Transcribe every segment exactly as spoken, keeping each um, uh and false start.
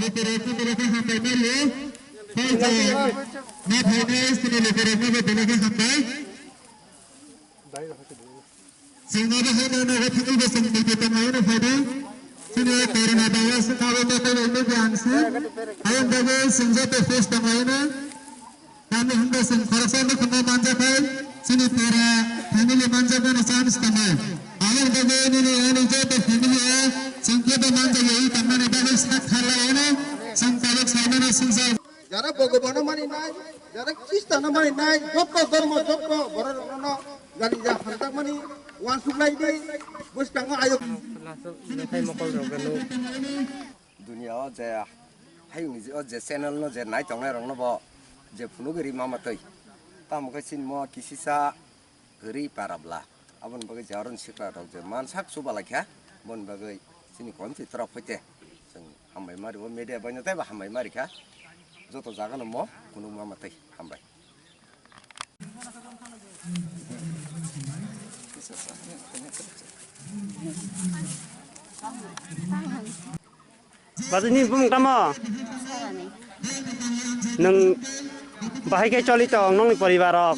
Lokorokno belai khe hambai mari o. Phai je, ma phainai chini lokorokno bo belai khe hambai. Chwng abo haino nogo thangwi bo chwng twi twi tonglaino phaidi. Chini corona virus wngkha abo tei tei nukya ang se. Ayang bagwi chwng joto face tonglaino. Tamni hwnba chwng khoroksa nukhungo manjaknai, chini pura family manjakmani chance tongo. Aboni bagwi nini ani joto family o chwng kebo manjakya wi tongmani bagwi sak kharlaino chwng tabuk saimano swngjak. Jara Bhagabano mani nai, jara Khristano mani nai, joto dhormo, joto bororokno jani ja hamjakmani uansuk lai di, bwskango ayuk. Lasuk, mekhai mokol rok no. Dunia o je hayung ni o je channel no je nai tongnai rok no bo je phunuk ri mama twi. Tamo khe chini mo kisisa kwrwi parabla. Aboni bagwi je aron sikla rok je mansak chuba lai kha. Boni bagwi chini konti tora phoite. Chwng hambai mari o media bai no tei ba hambai mari kha. Joto jaga no mo phunuk mama twi hambai. Bajini bumung tamo? Nwng bahai khe choli tong nongni poribar rok?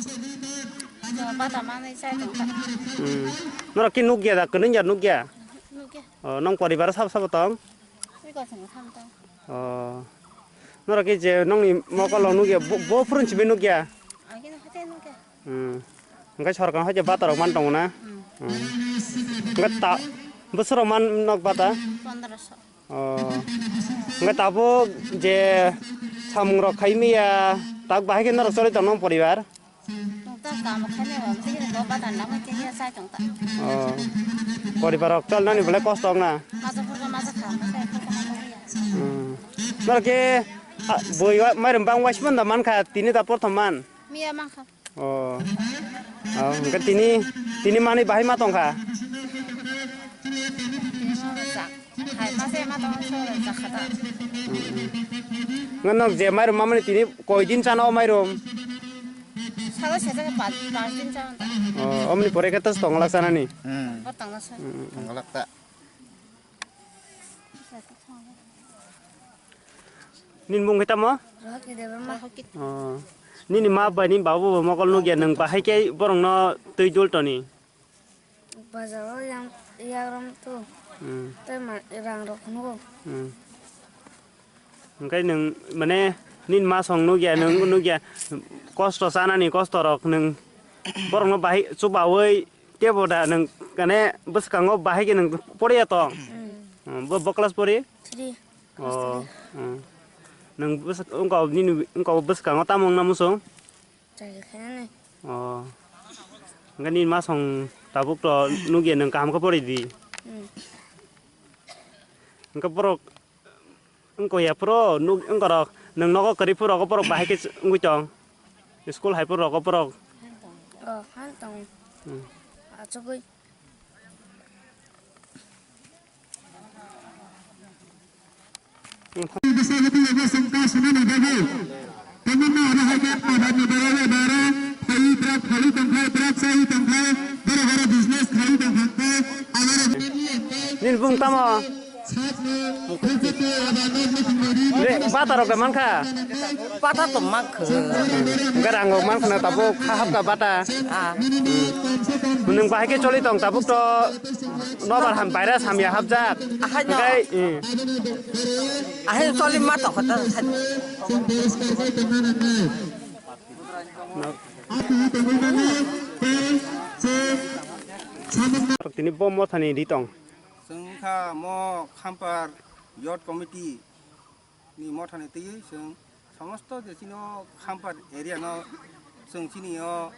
Bata manwi chai tong kha. Hmm. Norok khe nukya da, kwnwi ya nukya? Nukya. O, nong poribar sabo sabo tong? Ui kosong tham tong. O. Norok khe je nongni mokol rok nukya, bo, bo phurun simi nukya? Agini hate nukya. Hmm. Hwnkhe sorkar hoi je bata rok man tongo na? Hmm. Hmm. Hwnkhe ta, bwswk rok man nok bata? Pondroso. O. Hwnkhe tabuk je samung rok khai maya, tabuk bahai khe norok choli tong nong poribar? Tong ta kamo khai maya, tei bo bata nang khe ya sai tong ta. O. Poribar rok cholnani bole kosto wng na? Maja phurkha maja kha, sai phurkha maja ya. Hmm. Norok khe, ah, bui wa-, mairum bang waismanda mankha, tini da porthom man? Miya mankha. O. O, hwnkhe tini, tini manwi bahai ma tongkha? Tini ma rwchak. Hai ma se ma tong so rwchak kha ta. Hwnkhe nok je mairum mamani tini koi din chana o mairum? Salo se jaga pas, pas din chana ta. O, omni pore khe tas tongolak chanani? Hmm. Bo tongla sa. Hmm. Tongolak ta. Nini mung khe tamo? Rohit Debbarma. O. Nini ma bai ni babu bo mokol nukya, nwng bahai khe borokno twi dul toni? Bazar o yang, yagram tu. Hmm. Tei ma, rang rok nugo. Hmm. Hwnkhe nwng mane nini ma song nukya, nwng nukya kosto chanani kosto rok, nwng borokno bahai chubaui tebo da nwng mane bwskango bahai khe nwng poriya tong? Hmm. Hmm, bo, bo class pori? Three. O, hmm. Nwng bwswk-, wngkha nini wngkha bwskango tamo wngna muchung? Chai khainani. O. Hwnkhe nini ma song tabuk to nukya nwng kaham khe pori di. Hmm. Hwnkhe borok wngkha ya phuru nuk wngkha rok nwng nogo kwrwi phuru rogo borok bahai khe wngwi tong. School hai phuru rogo borok. O, han tong. Hmm. Achugwi. Bwsai bwtwi abo chwng ta swnani bagwi. Tamni no oro hai khe abar ni bagwi bai aro phaiwi bwrak phaiwi tong khlai, bwrak chaiwi tong khlai, borok oro business khaiwi tong kha khe, aboro Nini bung tamo? Re, bata rok da mankha? Bata to mankha. Hwnkhe rang rok mankha na tabuk kha hapkha bata. Ah. Nwng bahai khe choli tong tabuk to nobar ham virus hamya hapjak. Ahai no. Hwnkhe, hmm. Ahai choli ma tong kha ta. Tini bo mothani ri tong. Chwng wngkha mo Khampar Youth Committee ni mothani twiwi chwng somosto je chini o Khampar area no chwng chini o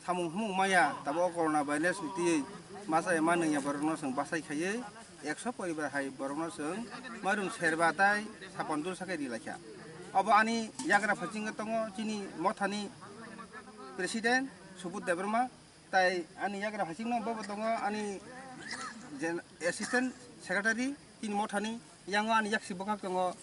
samung humung maya, tabuk o corona virus ni twiwi masa ema nungya borok no chwng bachai khaiwi ekso poribar hai borok no chwng mairum serba tai sapandul sakai ri laikha. Obo ani yagra phasingo tongo chini mothani president Subudh Debbarma. Tai ani yagra hasingno bobo tongo ani jen-, assistant secretary, tini mothani yango ani yaksi bwkhak tongo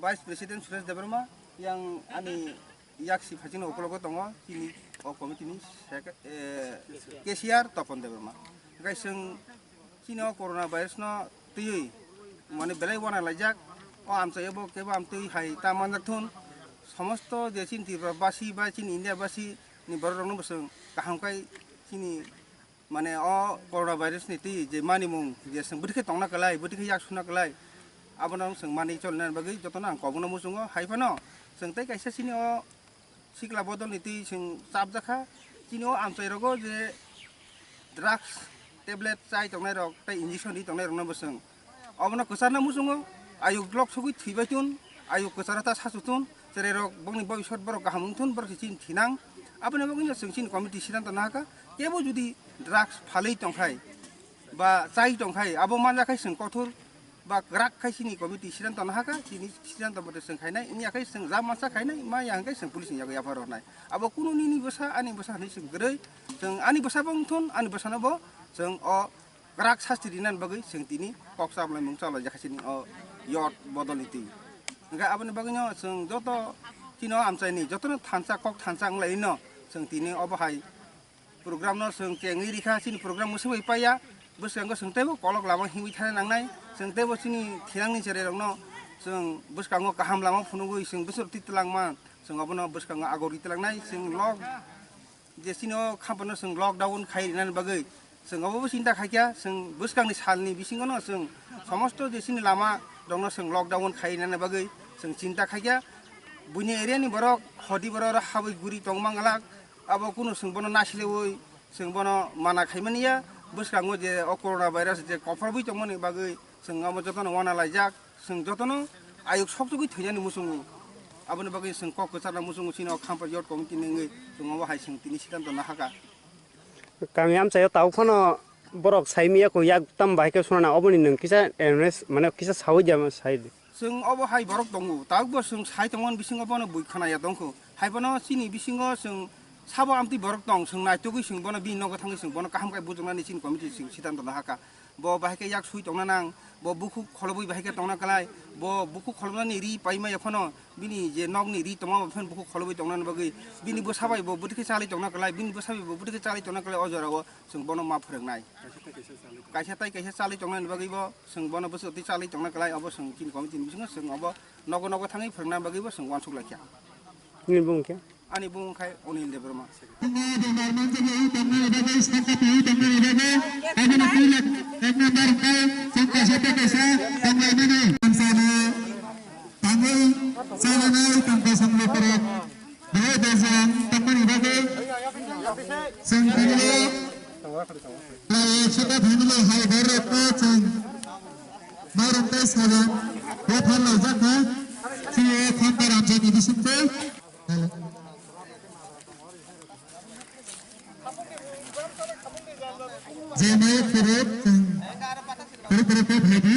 vice president Suresh Debbarma, yang ani yaksi phaichino ukologo tongo tini o committee ni sec-, eh, cashier Topon Debbarma. Hwnkhe chwng chini o corona virus no twiwi mane belai wana laijak, O amchaio bo kebo amtwi hai ta manjak thun. Somosto je chini Tripura basi ba chini India basi ni borok rokno bo chwng kaham khai chini mane o corona virus ni twi je manimung je chwng bwtwi khe tongna kwlai, bwtwi khe yak suna kwlai, abono chwng manwi cholna bagwi jotono ang kobokno muchungo. Hai phano chwng tei kaisa chini o sikla bodol ni twi chwng chapjak kha. Chini o amchai rogo je drugs tablet chai tongnai rok tei injection ri tongnai rokno bo chwng obono kwcharna muchungo. Ayuk lok sogwi thwibai tun, ayuk kwcharo ta sachu tun, cherai rok bokni bobisot borok kaham wng thun, borok se chini thinang. Aboni bagwi no chwng chini committee siddhanto nahakha, kebo judi drugs phalwi tongkhai ba chai tongkhai, abo manjakhai chwng kothor ba kwrak khai chini committee siddhanto nahakha, chini siddhanto mote chwng khainai, wngya khai chwng ja mansa khainai, maya hwnkhe chwng police ni yago yapha rwnai. Abo kunu nini bwsa, ani bwsa hinwi chwng kwrwi, chwng ani bwsa bo wng thun, ani bwsano bo chwng o kwrak sasti rinani bagwi chwng tini kok chamlaimung chalai jakha chini o yot bodol ni twi. Hwnkhe aboni bagwino chwng joto chini o amchaini jotono thansa kok thansa wnglaino chwng tini obo hai program no chwng chengwi rikha, chini program mwswi bai paiya. Bwskango chwng teibo kolok lama himwi thana nangnai, chwng teibo chini thinangni cherai rokno chwng bwskango kaham lama phunugwi chwng bwswk twi twlangma chwng obono bwskango agorwi twlangnai. Chwng lok je chini o khampano chwng lockdown khai rinani bagwi chwng obo bo chinta khaikha, chwng bwskangni salni bisingono chwng somosto je chini lama rokno chwng lockdown khai rinani bagwi chwng chinta khaikha. Buini area ni borok hodi borok habwi guri tongma ngalak, abo kunu chwng bono nasilaiwi chwng bono mana khaimani ya. Bwskango je o corona virus je kophorwi tongmani bagwi chwng omo jotono wana laijak. Chwng jotono ayuk sokjagwi thwinani muchungo. Aboni bagwi chwng kok kwcharna muchungo, chini o Khampar Youth Committee ni wngwi chwng obo hai chwng tini siddhanto nahakha. Kami amchaio tabuk phano borok sai manya kho, yak tam bahai khe sunana, oboni nwng kisa awareness, mane kisa saui dia sai di. Chwng obo hai borok tongo, tabukbo chwng sai tongmani bisingo bono bui khna ya tongkho. Hai bono chini bisingo chwng sabo amtwi borok tong, chwng naitugwi chwng bono bini nogo thangwi chwng bono kaham khe bujoknani chini committee chwng siddhanto nahakha. Bo bahai khe yak sui tongna nang, bo bukhuk kholobwi bahai khe tongna kwlai, bo bukhuk kholobnani ri paima ya phano bini je nokni ri tongma bo phano bukhuk kholobwi tongna bagwi, bini bwsa bai bo bwtwi khe chalwi tongna kwlai, bini bwsa bai bo bwtwi khe chalwi tongna kwlai, o jorao chwng bono ma phwrwngnai. Kaisa tai kaisa chalwi tongna bagwi bo chwng bono bwswk twi chalwi tongna kwlai, obo chwng chini committee ni bisingo chwng obo nogo nogo thangwi phwrwngna bagwi bo chwng uansuk lai kha. Nini bumung khe? Ani bumung khai Onil Debbarma. Mairum tei sabon bopha laijak kha, chini Khampar amchaini bisingtwi. Je mai phuru chwng phuru phuru khe phaidi,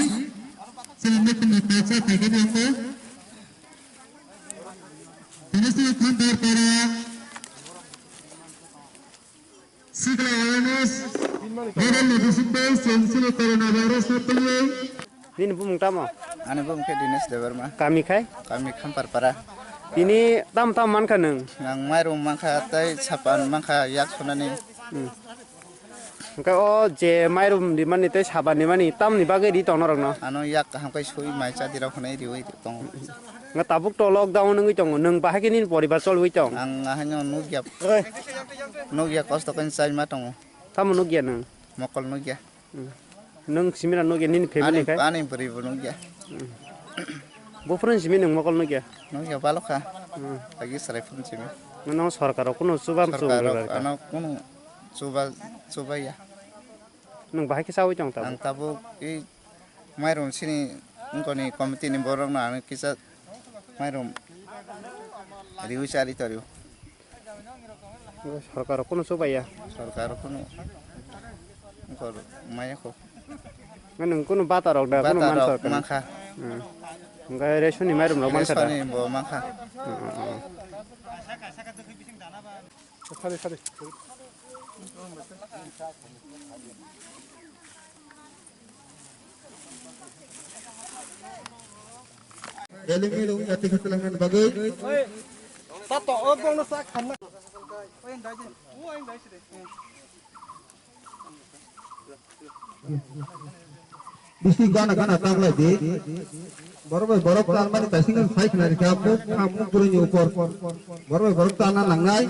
chini meeting ni kaisa phaikhe bo wngkha. Tini chini Khampar para sikla awareness model ni bisingtwi chwng chini corona virus no twiwi. Nini bumung tamo? Ani bumung khe Dinesh Debbarma. Kami khai? Kami Khamparpara. Tini tam tam mankha nwng? Ang mairum mankha tei sapan mankha yak sunani. Hmm. Hwnkhe o je mairum rimani tei sapan rimani tamni bagwi ri tong norokno? Ano yak kaham khe sui mai chadi rok hwnwi riwi tongo. Hwnkhe tabuk to lockdown wngwi tongo, nwng bahai khe nini poribar cholwi tong? Ang ahaino nukya, nukya kosto khe chaima tongo. Tamo nukya nwng? Mokol nukya. Hmm. Nwng simi rok nukya nini family Ani, khai? Ani bwrwi bo nukya. Hmm. Buphuruni simi nwng mokol nukya? Nukya balokha. Hmm. Agi chwrai phuruni simi. Nwng sorkar rok kunu chuba Sorkar rok mchung ano kunu chuba, chuba ya. Nwng bahai khe chawi tong tabuk? Ang tabuk i mairum sini wngkoni committee ni borok no ano kisa mairum riwi chari torio. Sorkar rok kunu chubaiya? Sorkar rok kunu wngkor maya kho. Nwng kunu bata rok da, kunu Bata man rok sorkar? Mankha. Hmm. Hwnkhe ration ni mairum rok mankha da? Ration ni bo mankha. Hmm, hmm, hmm. Sari, sari. Elung elung yati khatlangna bagwi. Tato, o bongno sa khanna. Bisi gana gana taglai di. Borok bai borok talmani kaisa wngkha sai khna rikha muk kha muk bwrwini upor. Borok bai borok talna nangnai.